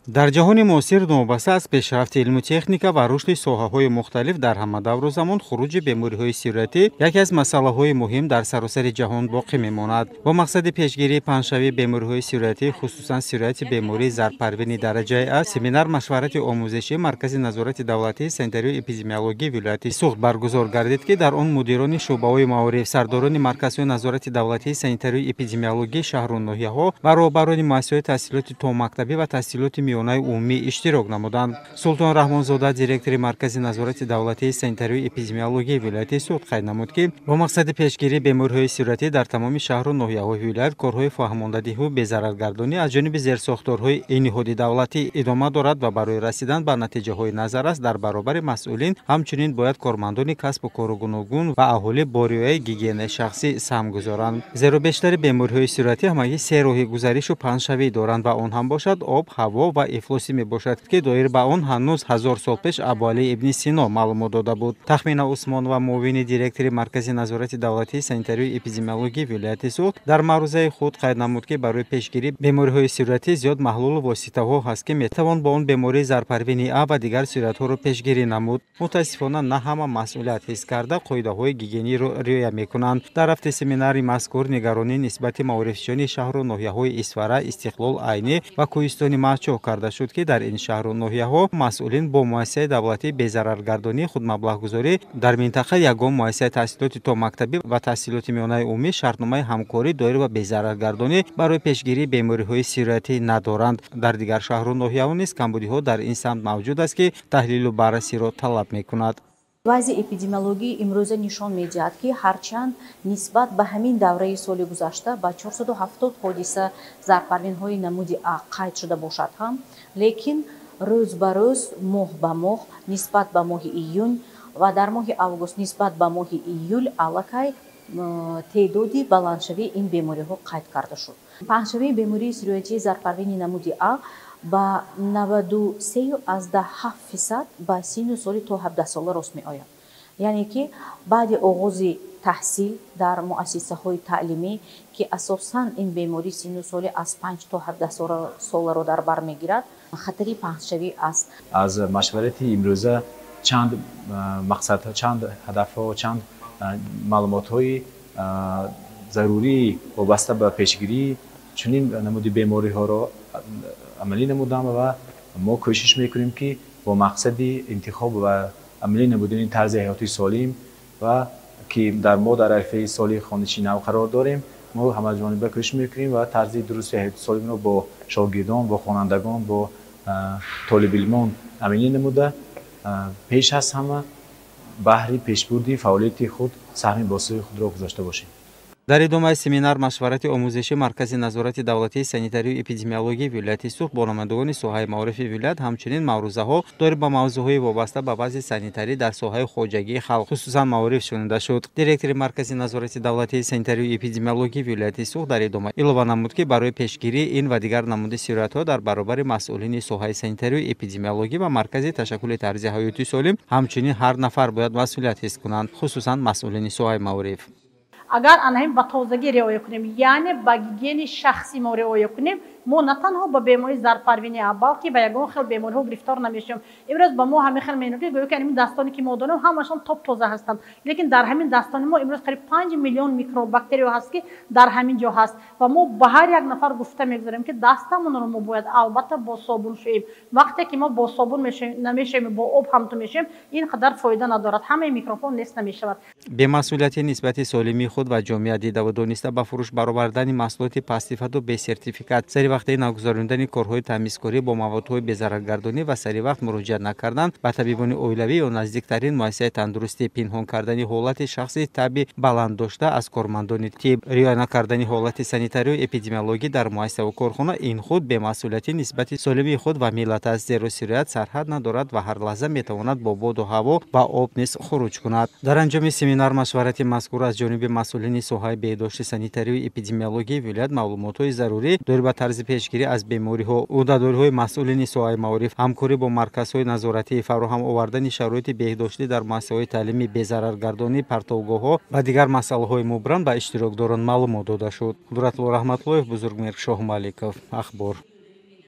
Дар ҷаҳони муосир новобаста аз пешрафти илму техника ва рушди соҳаҳои мухталиф дар ҳама давру замон хуруҷи бемориҳои сироятӣ яке аз масъалаҳои муҳим дар саросари ҷаҳон боқӣ мемонад. Бо мақсади пешгирии паҳншавии бемориҳои сироятӣ, хусусан сирояти бемории зарпарвини дараҷаи А, семинар машварати омӯзишии Маркази назорати давлатии санитарию эпидемиологии вилояти Суғд баргузор гардид, ки дар он мудирони шӯъбаҳои маориф, сардорони марказҳои назорати давлатии санитарию эпидемиологии шаҳру ноҳияҳо ва роҳбарони муассисаҳои таҳсилоти томактабӣ ва таҳсилоти миёнаи умумӣ иштирок намуданд. Султон Раҳмонзода, директори Маркази назорати давлатии санитарию эпидемиологии вилояти Суғд, қайд намуд, ки бо мақсади пешгирии бемориҳои сироятӣ дар тамоми шаҳру ноҳияҳои вилоят корҳои фаҳмондадиҳу безараргардонӣ аз ҷониби зерсохторҳои ин ниҳоди давлатӣ идома дорад ва барои расидан ба натиҷаҳои назаррас дар баробари масъулин ҳамчунин бояд кормандони касбу кору гуногун ва аҳолӣ бо риояи гигиенаи шахсӣ саҳм гузоранд. Зеро бештари бемориҳои сироятӣ ҳамагӣ се роҳи гузаришу паҳншавӣ доранд ва он ҳам бошад об, ҳаво ва ифлосӣ мебошад, ки доир ба он ҳанӯз 1000 сол пеш Абуалӣ ибни Сино маълумот дода буд. Тахмина Усмонова, муовини директори Маркази назорати давлатии санитарию эпидемиологии вилояти Суғд, дар маърузаи худ қайд намуд, ки барои пешгирии бемориҳои сироятӣ зиёд маҳлулу воситаҳо ҳаст, ки метавон бо он бемории зарпарвини А ва дигар сироятҳоро пешгирӣ намуд. Мутаассифона, на ҳама масъулият ҳис карда қоидаҳои гигиениро риоя мекунанд. Дар рафти семинари мазкур нигаронӣ нисбати маорифчиёни шаҳру ноҳияҳои Исфара, Истиқлол, Айнӣ ва Кӯҳистони Мачоҳ карда шуд, ки дар ин шаҳру ноҳияҳо масъулин бо муассисаи давлатии безараргардонии худмаблағгузорӣ дар минтақа ягон муассисаи таҳсилоти томактабӣ ва таҳсилоти миёнаи умумӣ шартномаи ҳамкорӣ доир ба безараргардонӣ барои пешгирии бемориҳои сироятӣ надоранд. Дар дигар шаҳру ноҳияҳо низ камбудиҳо дар ин самт мавҷуд аст, ки таҳлилу баррасиро талаб мекунад. Вазъи эпидемиологии имрӯза нишон медиҳад, ки ҳарчанд нисбат ба ҳамин давраи соли гузашта ба 470 ҳодиса зарпарвинҳои намуди А қайд шуда бошад ҳам, лекин рӯз ба рӯз, моҳ ба моҳ нисбат ба моҳи июн ва дар моҳи август нисбат ба моҳи июл аллакай теъдоди баландшавии ин бемориҳо қайд карда шуд. Паҳншавии бемории сироятии зарпарвини намуди А ба 93,7% ба синну соли то 17 сола рост меояд. Яъне ки баъди оғози таҳсил дар муассисаҳои таълимӣ, ки асосан ин беморӣ синну соли аз 5 то 17 соларо дар бар мегирад, хатари паҳншавӣ аст. Аз машварати имрӯза чанд мақсадҳо, чанд ҳадафҳо, чанд маълумотҳои зарурӣ вобаста ба пешгирии чунин намуди бемориҳоро амалӣ намудам ва мо кӯшиш мекунем, ки бо мақсади интихоб ва амалӣ намудани тарзи ҳаёти солим ва ки дар мо дар арфаи соли хониши нав қарор дорем, мо ҳамаҷониба кӯшиш мекунем ва тарзи дурусти ҳаёти солимро бо шогирдон, бо хонандагон, бо толибилмон амалӣ намуда, пеш аз ҳама баҳри пешбурди фаъолияти худ саҳми босуи худро гузошта бошем. Дар идомаи семинар машварати омӯзиши Маркази назорати давлатии санитарию эпидемиологии вилояти Суғд бо намояндагони соҳаи маорифи вилоят ҳамчунин маърузаҳо доир ба мавзӯъҳои вобаста ба вазъи санитарӣ дар соҳаи хоҷагии халқ, хусусан маориф, шунида шуд. Директори Маркази назорати давлатии санитарию эпидемиологии вилояти Суғд дар идома илова намуд, ки барои пешгирии ин ва дигар намуди сироятҳо дар баробари масъулини соҳаи санитарию эпидемиологӣ ва Маркази ташаккули тарзи ҳаёти солим ҳамчунин ҳар нафар бояд масъулият ҳис кунанд, хусусан масъулини соҳаи маориф. Агар анаҳим ба тозагӣ риоя кунем, яъне ба гигиени шахсӣ мо риоя кунем, мо на танҳо ба бемории зарпарвини А, балки ба ягон хел бемориҳо гирифтор намешавем. Имрӯз ба мо ҳамин хел менӯ, ки гӯё ки ҳамин дастоне, ки мо дорем, ҳамашон топ тоза ҳастанд, лекин дар ҳамин дастони мо имрӯз қариб 5 миллион микробактериё ҳаст, ки дар ҳамин ҷо ҳаст. Ва мо ба ҳар як нафар гуфта мегузорем, ки дастамонро мо бояд албатта бо собун шӯем. Вақте ки мо бо собун намешӯем, бо об ҳамту мешӯем, ин қадар фоида надорад, ҳамаи микробҳо нест намешавад. Бемасъулияти нисбати солимии худ ва ҷомеа, дидаву дониста ба фурӯш баровардани маҳсулоти пастсифату бесертификат, сари вақти нагузарондани корҳои тамизкорӣ бо маводҳои безараргардонӣ ва сари вақт муроҷиат накардан ба табибони оилавӣ ё наздиктарин муассисаи тандурустӣ, пинҳон кардани ҳолати шахси таби баланд дошта аз кормандони тиб, риоя накардани ҳолати санитарию эпидемиологӣ дар муассисаву корхона — ин худ бемасъулиятӣ нисбати солимии худ ва миллат аст, зеро сироят сарҳад надорад ва ҳар лаҳза метавонад бо боду ҳаво ва об низ хуруҷ кунад. Дар анҷоми семинар машварати мазкур аз ҷониби масъулини соҳаи беҳдошти санитарию эпидемиологии вилоят маълумотҳои зарурӣ доир ба тарзи пешгирӣ аз бемориҳо, ӯҳдадориҳои масъулини соҳаи маориф, ҳамкорӣ бо марказҳои назоратӣ, фароҳам овардани шароити беҳдоштӣ дар муассисаҳои таълимӣ, безараргардонии партовгоҳҳо ва дигар масъалаҳои мубрам ба иштирокдорон маълумот дода шуд. Қудратулло Раҳматуллоев, Бузургмеҳр Шоҳмаликов, Ахбор.